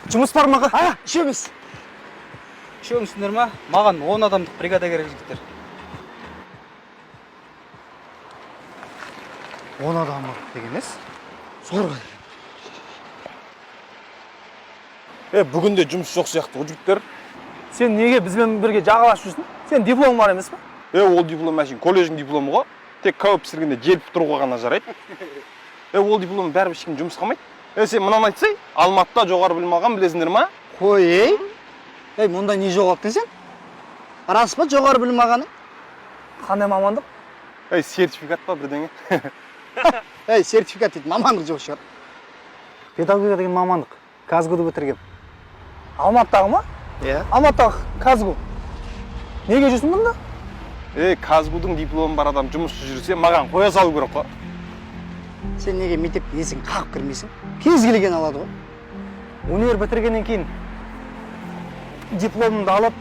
Жұмыс бар ма, аға? А, үшеуміз. Үшеумісіңдер ма? Маған 10 адамдық бригада керек, жігіттер. 10 адамдық деген емес. Зорға. Е, бүгін де жұмыс жоқ сияқты ғой, жігіттер. Сен неге бізбен бірге жағаласып жүрсің? Сен дипломың бар емес па? Е, ол диплом әшейін колледждің дипломы ғой. Тек кәуіп пісіргенде желпіп тұруға ғана жарайды. Е, ол диплом бәрібір ешкім жұмысқа алмайды. Е, сен мынаны айтсай, Алматыда жоғары білім алған, білесіңдер ма? Қой, ей. Ей, мұнда не жоғалттың сен? Рас па жоғары білім алғаның? Қандай мамандық? Ей, сертификат па бірдеңе? Ей, сертификат дейді, мамандық жоқ шығар. Педагогика деген мамандық. КазГУ-ды бітіргем. Алматыдағы ма? Иә. Алматыдағы КазГУ. Неге жүрсің бұнда? Е, КазГУ-дың дипломы бар адам жұмыссыз жүрсе, маған қоя салу керек қой. Сен неге мектептің есігін қағып кірмейсің? Кез келген алады ғой. Универ бітіргеннен кейін дипломымды алып,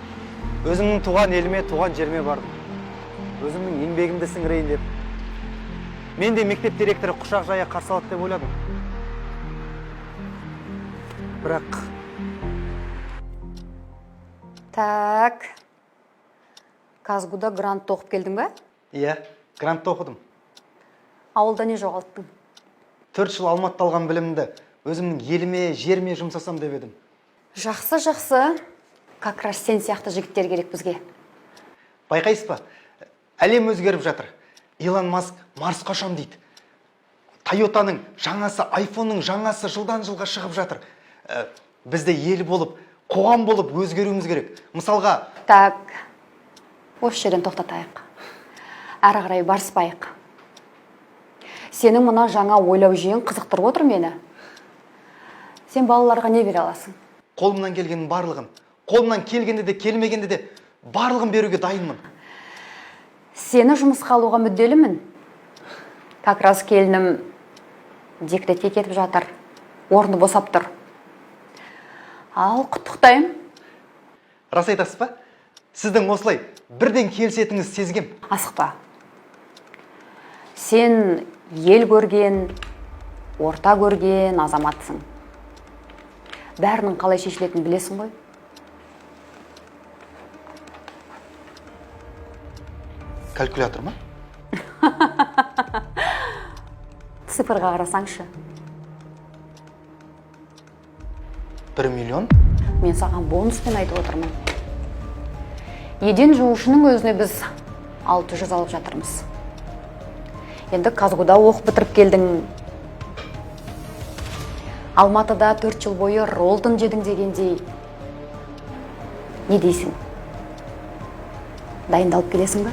өзімнің туған еліме, туған жеріме бардым. Өзімнің еңбегімді сіңірейін деп. Мен де мектеп директоры құшақ жая қарсы алады деп ойладым. Бірақ Так. КазГУда грантты оқып келдің бе? Иә, грантта оқыдым. Ауылда не жоғалттың? 4 жыл Алматыда алған білімімді өзімнің еліме, жеріме жұмсасам деп едім. Жақсы, жақсы. Как раз сен сияқты жігіттер керек бізге. Байқайсыз ба? Әлем өзгеріп жатыр. Илон Маск Марсқа ұшам дейді. Тойотаның жаңасы, айфонның жаңасы жылдан жылға шығып жатыр. Біз де ел болып, қоғам болып өзгеруіміз керек. Мысалға, Так. Осы жерден тоқтатайық. Әрі қарай барыспайық. Сенің мына жаңа ойлау жүйең қызықтырып отыр мені. Сен балаларға не бере аласың? Қолымнан келгеннің барлығын, қолымнан келгенде де келмегенде де барлығын беруге дайынмын. Сені жұмысқа алуға мүдделімін. Как раз келінім декретке кетіп жатыр. Орны босап тұр. Ал, құттықтаймын. Рас айтасыз ба? Сіздің осылай бірден келісетініңізді сезгем. Асықпа. Сен ел көрген, орта көрген азаматсың. Бәрінің қалай шешілетінін білесің ғой. Калькулятор ма? Цифрға қарасаңшы. 1 миллион? Мен саған бонуспен айтып отырмын. Еден жуушының өзіне біз 600 алып жатырмыз. Енді КазГУда оқып бітіріп келдің. Алматыда 4 жыл бойы роллтон жедің дегендей. Не дейсің? Дайындалып келесің бе?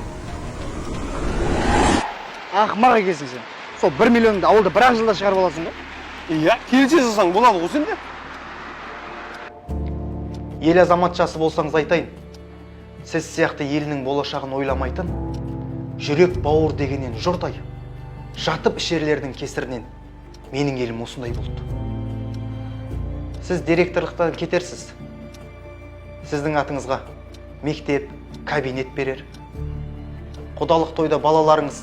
Ақымақ екенсің сен. Сол 1 миллионды ауылда бір-ақ жылда шығарып аласың ғой. Иә, келісе салсаң болады ғой сенде. Ел азаматшасы болсаңыз айтайын, сіз сияқты елінің болашағын ойламайтын, жүрек бауыр дегеннен жұрдай, жатып ішерлердің кесірінен менің елім осындай болды. Сіз директорлықтан кетерсіз. Сіздің атыңызға мектеп, кабинет берер. Құдалық тойда балаларыңыз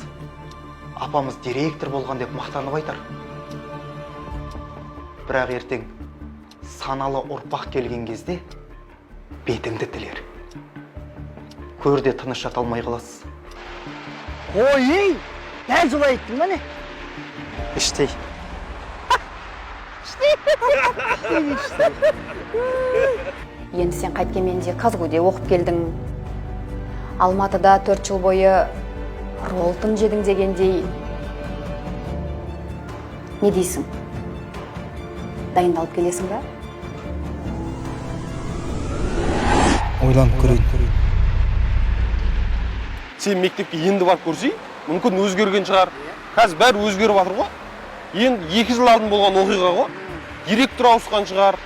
апамыз директор болған деп мақтанып айтар. Бірақ ертең саналы ұрпақ келген кезде бетіңді тілер. Көрде тыныш жата алмай қаласыз. Қой, ей, дәл солай айттың ба не? Іштей. Енді сен қайткенмен де КазГУде оқып келдің. Алматыда 4 жыл бойы роллтон жедің дегендей. Не дейсің? Дайындалып келесің бе? Ойланып көрейін. Сен мектепке енді барып көрсей, мүмкін өзгерген шығар. Қазір бәрі өзгеріп жатыр ғой. Енді 2 жыл алдын болған оқиға ғой. Директор ауысқан шығар.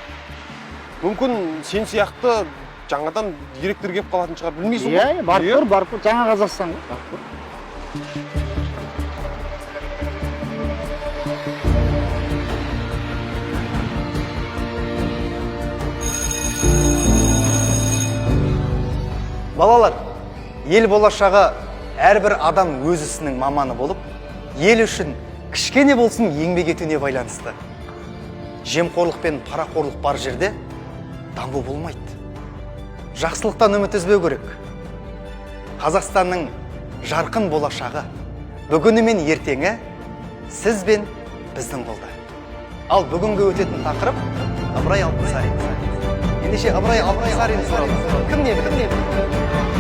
Мүмкін сен сияқты жаңадан директор келіп қалатын шығар, білмейсің ғой. Иә, барып Иә. көр, барып көр. Жаңа Қазақстан ғой, барып көр. Балалар, ел болашағы әрбір адам өз ісінің маманы болып, ел үшін кішкене болсын еңбек етуіне байланысты. Жемқорлық пен парақорлық бар жерде даму болмайды. Жақсылықтан үміт үзбеу керек. Қазақстанның жарқын болашағы, бүгіні мен ертеңі сіз бен біздің қолда. Ал бүгінгі өтетін тақырып Ыбырай Алтынсарин. Ендеше, Ыбырай Алтынсарин туралы кім не біледі?